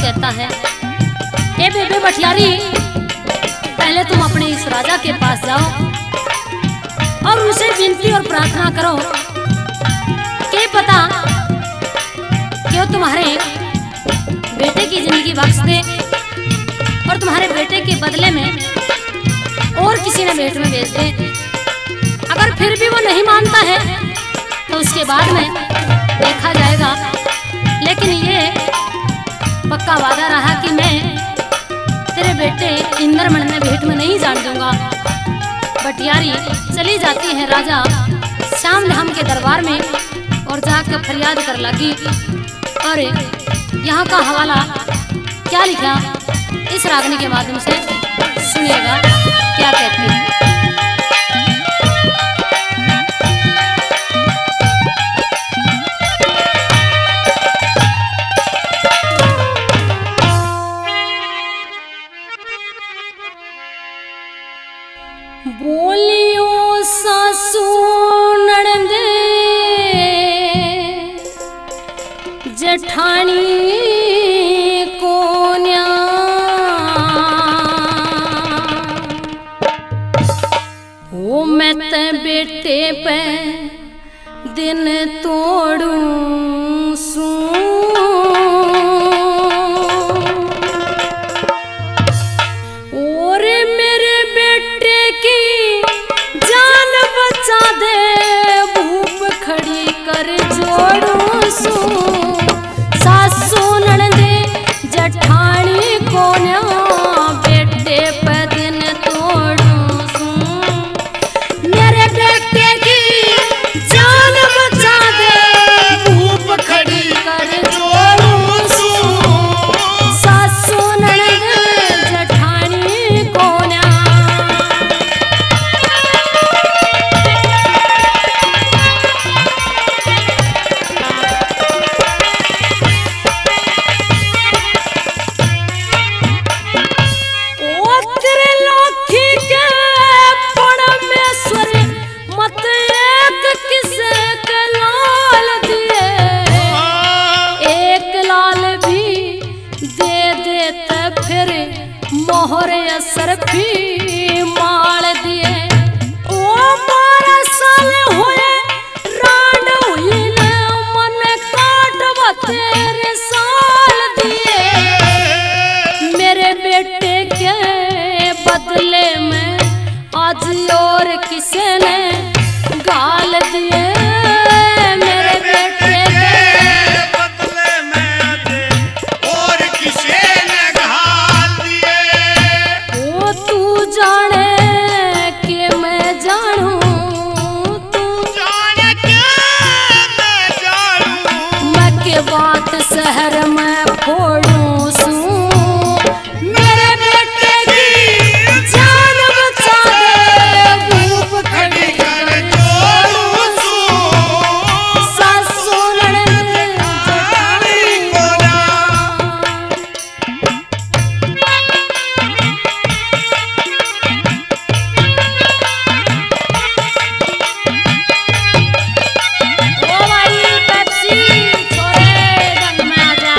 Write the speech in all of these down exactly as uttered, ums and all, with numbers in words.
कहता है, "ए बेबे बटियारी, पहले तुम अपने इस राजा के पास जाओ और उनसे विनती और प्रार्थना करो। क्या पता कि वो तुम्हारे बेटे की जिंदगी बख्श दे और तुम्हारे बेटे के बदले में और किसी ने भेंट में भेज दे। अगर फिर भी वो नहीं मानता है तो उसके बाद में देखा जाएगा, लेकिन ये पक्का वादा रहा कि मैं तेरे बेटे इंद्रमण ने भेंट में नहीं जान दूंगा।" बटियारी चली जाती है राजा श्याम धाम के दरबार में और जाकर फरियाद कर लगी। और यहाँ का हवाला क्या लिखा, इस रागनी के माध्यम से सुनिएगा क्या कहती है। बोलियो सासू नणदे जठानी कोन्या, ओ मैं ते बेटे पे दिन तोड़ूं सूं। और मेरे बेटे की जान बचा दे, भूप खड़ी कर जोड़ूं सूं। सासू नणदे जठानी कोन्या, बेटे पे दिन तोड़ूं सूं। मेरे बेटे की जान बचा दे, भूप खड़ी कर जोड़ूं सूं। सासू नणद जठानी कोन्या। ओ त्रिलोकी के परमेश्वर, मत एक किसे के लाल दिए, एक लाल भी दे देते फिर मोहर असरफी माल दिए। ओ बारह साल होए रांड हुई ने, मन काटवा तेरे साल दिए। मेरे बेटे के बदले में आज और किसे ने गाल दिए। मेरे बेटे के बदले में आज और किसे ने गाल दिए। ओ तू जाने के मैं जानूं, तू जाने के मैं जानूं, मैं के बात शहर में फोड़ूं सूं। मेरे बेटे की जान बचा दे, भूप खड़ी कर जोड़ूं सूं। सासू नणद जठानी कोन्या। ओ भाई पेप्सी, छोरे ढंग में आ जा।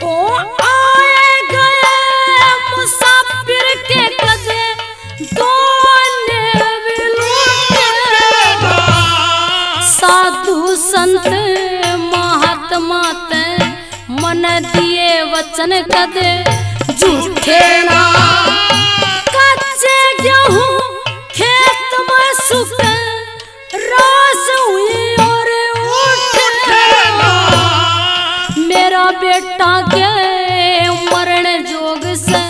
ओ आए गए मुसाफिर के कदे दोने भी लूटे। साधु संत महात्मा ते मन दिए वचन कदे झूठे ना। कच्चे गेहूं खेत में सूखे, रास हुई और उठे ना। मेरा बेटा के मरण जोग से,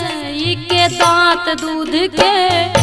इके दांत दूध के